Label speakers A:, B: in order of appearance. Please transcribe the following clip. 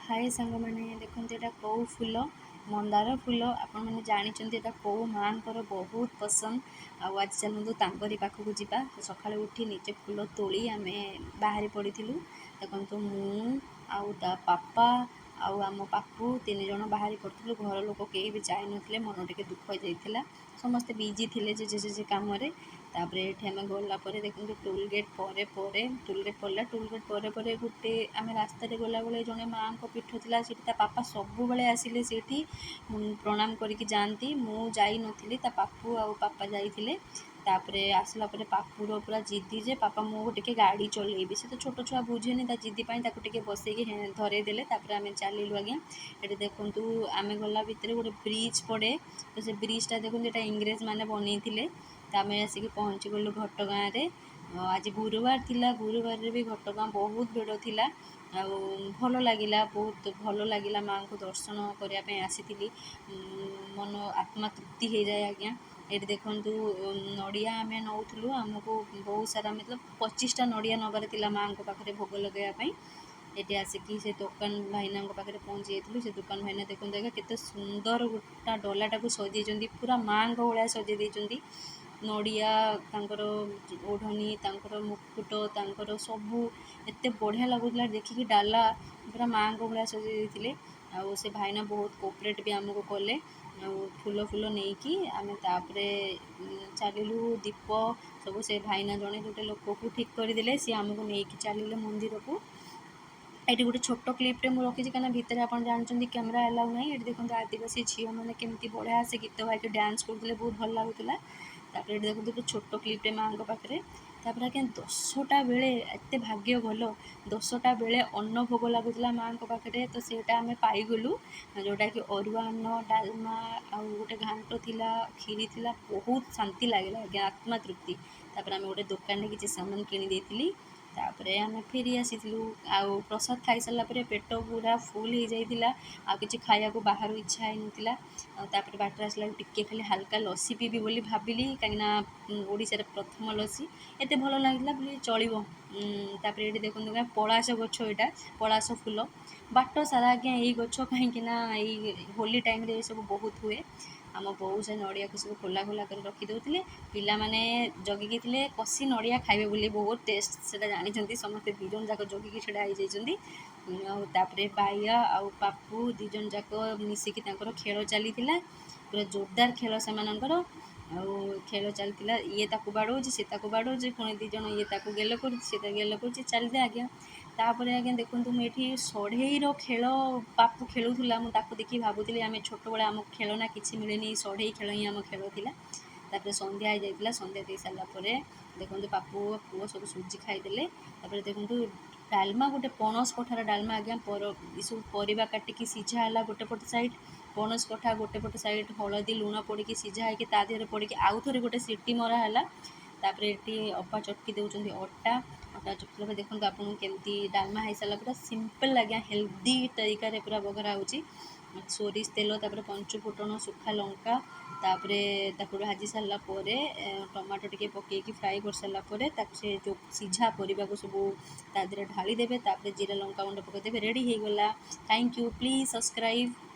A: ହାଏ ସାଙ୍ଗମାନେ, ଦେଖନ୍ତୁ ଏଇଟା କେଉଁ ଫୁଲ? ମନ୍ଦାର ଫୁଲ। ଆପଣମାନେ ଜାଣିଛନ୍ତି ଏଇଟା କେଉଁ ମାଆଙ୍କର ବହୁତ ପସନ୍ଦ। ଆଉ ଆଜି ଚାଲନ୍ତୁ ତାଙ୍କରି ପାଖକୁ ଯିବା। ତ ସକାଳୁ ଉଠି ନିଜେ ଫୁଲ ତୋଳି ଆମେ ବାହାରି ପଡ଼ିଥିଲୁ। ଦେଖନ୍ତୁ, ମୁଁ ଆଉ ତା ପାପା ଆଉ ଆମ ପାପୁ ତିନି ଜଣ ବାହାରି ପଡ଼ିଥିଲୁ। ଘର ଲୋକ କେହି ବି ଯାଇନଥିଲେ, ମନ ଟିକେ ଦୁଃଖ ହେଇଯାଇଥିଲା। ସମସ୍ତେ ବିଜି ଥିଲେ ଯେ ଯେ କାମରେ। ତାପରେ ଏଠି ଆମେ ଗଲା ପରେ ଦେଖନ୍ତୁ, ଟୋଲ୍ ଗେଟ୍ ପରେ ପରେ, ଟୋଲ୍ ଗେଟ୍ ପଡ଼ିଲା। ଟୋଲ୍ ଗେଟ୍ ପରେ ପରେ ଗୋଟେ ଆମେ ରାସ୍ତାରେ ଗଲାବେଳେ ଜଣେ ମାଆଙ୍କ ପୀଠ ଥିଲା। ସେଠି ତା ପାପା ସବୁବେଳେ ଆସିଲେ ସେଇଠି ପ୍ରଣାମ କରିକି ଯାଆନ୍ତି। ମୁଁ ଯାଇନଥିଲି, ତା ପାପୁ ଆଉ ପାପା ଯାଇଥିଲେ। ତାପରେ ଆସିଲା ପରେ ପାପୁର ପୁରା ଜିଦି ଯେ ପାପା, ମୁଁ ଟିକେ ଗାଡ଼ି ଚଲେଇବି। ସେ ତ ଛୋଟ ଛୁଆ, ବୁଝେନି। ତା ଜିଦି ପାଇଁ ତାକୁ ଟିକେ ବସେଇକି ଧରେଇ ଦେଲେ। ତାପରେ ଆମେ ଚାଲିଲୁ ଆଜ୍ଞା। ଏଠି ଦେଖନ୍ତୁ, ଆମେ ଗଲା ଭିତରେ ଗୋଟେ ବ୍ରିଜ୍ ପଡ଼େ। ତ ସେ ବ୍ରିଜ୍ଟା ଦେଖନ୍ତୁ, ଏଇଟା ଇଂରେଜ ମାନେ ବନେଇଥିଲେ। ତ ଆମେ ଆସିକି ପହଞ୍ଚିଗଲୁ ଘଟଗାଁରେ। ଆଜି ଗୁରୁବାର ଥିଲା। ଗୁରୁବାରରେ ବି ଘଟଗାଁ ବହୁତ ଭିଡ଼ ଥିଲା। ଆଉ ଭଲ ଲାଗିଲା, ବହୁତ ଭଲ ଲାଗିଲା। ମାଆଙ୍କୁ ଦର୍ଶନ କରିବା ପାଇଁ ଆସିଥିଲି, ମନ ଆତ୍ମା ତୃପ୍ତି ହେଇଯାଏ ଆଜ୍ଞା। ଏଇଠି ଦେଖନ୍ତୁ, ନଡ଼ିଆ ଆମେ ନେଉଥିଲୁ। ଆମକୁ ବହୁତ ସାରା, ମତଲବ 25ଟା ନଡ଼ିଆ ନେବାର ଥିଲା ମାଆଙ୍କ ପାଖରେ ଭୋଗ ଲଗାଇବା ପାଇଁ। ଏଠି ଆସିକି ସେ ଦୋକାନ ଭାଇନାଙ୍କ ପାଖରେ ପହଞ୍ଚି ଯାଇଥିଲୁ। ସେ ଦୋକାନ ଭାଇନା ଦେଖନ୍ତୁ ଆଜ୍ଞା, କେତେ ସୁନ୍ଦର ଗୋଟା ଡଲାଟାକୁ ସଜେଇଛନ୍ତି। ପୁରା ମାଆଙ୍କ ଭଳିଆ ସଜେଇ ଦେଇଛନ୍ତି। ନଡ଼ିଆ, ତାଙ୍କର ଓଢ଼ଣୀ, ତାଙ୍କର ମୁକୁଟ, ତାଙ୍କର ସବୁ ଏତେ ବଢ଼ିଆ ଲାଗୁଥିଲା ଦେଖିକି। ଡାଲା ପୁରା ମାଆଙ୍କ ଭଳିଆ ସଜେଇ ଦେଇଥିଲେ। ଆଉ ସେ ଭାଇନା ବହୁତ କୋପରେଟ୍ ବି ଆମକୁ କଲେ। ଆଉ ଫୁଲ ଫୁଲ ନେଇକି ଆମେ ତାପରେ ଚାଲିଲୁ। ଦୀପ ସବୁ ସେ ଭାଇନା ଜଣେ ଗୋଟେ ଲୋକକୁ ଠିକ୍ କରିଦେଲେ, ସିଏ ଆମକୁ ନେଇକି ଚାଲିଲେ ମନ୍ଦିରକୁ। ଏଇଠି ଗୋଟେ ଛୋଟ କ୍ଲିପ୍ଟେ ମୁଁ ରଖିଛି, କାହିଁକିନା ଭିତରେ ଆପଣ ଜାଣିଛନ୍ତି କ୍ୟାମେରା ଆଲାଉ ନାହିଁ। ଏଠି ଦେଖନ୍ତୁ, ଆଦିବାସୀ ଝିଅମାନେ କେମିତି ବଢ଼ିଆ ସେ ଗୀତ ଗାଇକି ଡ୍ୟାନ୍ସ କରୁଥିଲେ, ବହୁତ ଭଲ ଲାଗୁଥିଲା। ତାପରେ ଏଠି ଦେଖନ୍ତୁ, ଗୋଟେ ଛୋଟ କ୍ଲିପ୍ଟେ ମାଆଙ୍କ ପାଖରେ। ତାପରେ ଆଜ୍ଞା 10ଟା ବେଳେ ଏତେ ଭାଗ୍ୟ ଭଲ, 10ଟା ବେଳେ ଅନ୍ନ ଭୋଗ ଲାଗୁଥିଲା ମାଆଙ୍କ ପାଖରେ। ତ ସେଇଟା ଆମେ ପାଇଗଲୁ, ଯେଉଁଟାକି ଅରୁଆ ଅନ୍ନ, ଡାଲମା ଆଉ ଗୋଟେ ଘାଣ୍ଟ ଥିଲା, କ୍ଷୀରି ଥିଲା। ବହୁତ ଶାନ୍ତି ଲାଗିଲା ଆଜ୍ଞା, ଆତ୍ମା ତୃପ୍ତି। ତାପରେ ଆମେ ଗୋଟେ ଦୋକାନରେ କିଛି ସାମାନ କିଣି ଦେଇଥିଲି। ତାପରେ ଆମେ ଫେରି ଆସିଥିଲୁ। ଆଉ ପ୍ରସାଦ ଖାଇସାରିଲା ପରେ ପେଟ ପୁରା ଫୁଲ୍ ହେଇଯାଇଥିଲା, ଆଉ କିଛି ଖାଇବାକୁ ବାହାରୁ ଇଚ୍ଛା ହେଇନଥିଲା। ଆଉ ତାପରେ ବାଟରେ ଆସିଲା ବେଳକୁ ଟିକେ ଖାଲି ହାଲକା ଲସି ପିଇବି ବୋଲି ଭାବିଲି, କାହିଁକିନା ଓଡ଼ିଶାରେ ପ୍ରଥମ ଲସି ଏତେ ଭଲ ଲାଗିଲା ବୋଲି ଚଳିବ। ତାପରେ ଏଇଠି ଦେଖନ୍ତୁ ଆଜ୍ଞା, ପଳାଶ ଗଛ, ଏଇଟା ପଳାଶ ଫୁଲ। ବାଟ ସାରା ଆଜ୍ଞା ଏଇ ଗଛ, କାହିଁକି ନା ଏଇ ହୋଲି ଟାଇମ୍ରେ ଏସବୁ ବହୁତ ହୁଏ। ଆମ ବୋଉ ସେ ନଡ଼ିଆକୁ ସବୁ ଖୋଲା ଖୋଲା କରି ରଖିଦେଉଥିଲେ। ପିଲାମାନେ ଜଗିକି ଥିଲେ କଷି ନଡ଼ିଆ ଖାଇବେ ବୋଲି, ବହୁତ ଟେଷ୍ଟ ସେଟା ଜାଣିଛନ୍ତି ସମସ୍ତେ। ଦୁଇ ଜଣ ଯାକ ଜଗିକି ଛିଡ଼ା ହେଇଯାଇଛନ୍ତି। ଆଉ ତାପରେ ବାଇଆ ଆଉ ପାପୁ ଦୁଇ ଜଣ ଯାକ ମିଶିକି ତାଙ୍କର ଖେଳ ଚାଲିଥିଲା, ପୁରା ଜୋରଦାର ଖେଳ ସେମାନଙ୍କର। ଆଉ ଖେଳ ଚାଲିଥିଲା, ଇଏ ତାକୁ ବାଡ଼ଉଛି, ସେ ତାକୁ ବାଡ଼ଉଛି, ପୁଣି ଦୁଇ ଜଣ, ଇଏ ତାକୁ ଗେଲ କରୁଛି, ସେ ତାକୁ ଗେଲ କରୁଛି, ଚାଲିದೆ ଆଜ୍ଞା। ତାପରେ ଆଜ୍ଞା ଦେଖନ୍ତୁ, ମୁଁ ଏଠି ସଢ଼େଇର ଖେଳ ପାପୁ ଖେଳୁଥିଲା। ମୁଁ ତାକୁ ଦେଖି ଭାବୁଥିଲି, ଆମେ ଛୋଟବେଳେ ଆମକୁ ଖେଳନା କିଛି ମିଳେନି, ସଢ଼େଇ ଖେଳ ହିଁ ଆମ ଖେଳ ଥିଲା। ତାପରେ ସନ୍ଧ୍ୟା ହେଇଯାଇଥିଲା। ସନ୍ଧ୍ୟା ଦେଇ ସାରିଲା ପରେ ଦେଖନ୍ତୁ, ପାପୁ ପୁଅ ସବୁ ସୁଜି ଖାଇଦେଲେ। ତାପରେ ଦେଖନ୍ତୁ, ଡାଲମା ଗୋଟେ ପଣସ କଠାର ଡାଲମା ଆଜ୍ଞା। ପର ଏସବୁ ପରିବା କାଟିକି ସିଝା ହେଲା ଗୋଟେ ପଟ ସାଇଡ଼୍, ପଣସ କଠା ଗୋଟେ ପଟ ସାଇଡ଼୍, ହଳଦୀ ଲୁଣ ପଡ଼ିକି ସିଝା ହେଇକି ତା ଦେହରେ ପଡ଼ିକି ଆଉ ଥରେ ଗୋଟେ ସିଟି ମରା ହେଲା। ତାପରେ ଏଠି ଅପା ଚଟକି ଦେଉଛନ୍ତି ଅଟା। ଅଟା ଚଟକିଲା ପରେ ଦେଖନ୍ତୁ ଆପଣଙ୍କୁ କେମିତି ଡାଲମା ହେଇସାରିଲା। ପୁରା ସିମ୍ପଲ୍ ଆଜ୍ଞା, ହେଲ୍ଦି ତରିକାରେ ପୁରା ବଘରା ହେଉଛି। ସୋରିଷ ତେଲ, ତାପରେ ପଞ୍ଚୁ ଫୁଟଣ, ଶୁଖା ଲଙ୍କା, ତାପରେ ତାକୁ ଭାଜି ସାରିଲା ପରେ ଟମାଟୋ ଟିକେ ପକେଇକି ଫ୍ରାଏ କରିସାରିଲା ପରେ ତାକୁ ସେ ଯେଉଁ ସିଝା ପରିବାକୁ ସବୁ ତା ଦେହରେ ଢାଳି ଦେବେ। ତାପରେ ଜିରା ଲଙ୍କା ଗୁଣ୍ଡ ପକାଇଦେବେ, ରେଡ଼ି ହେଇଗଲା। Thank you, please subscribe.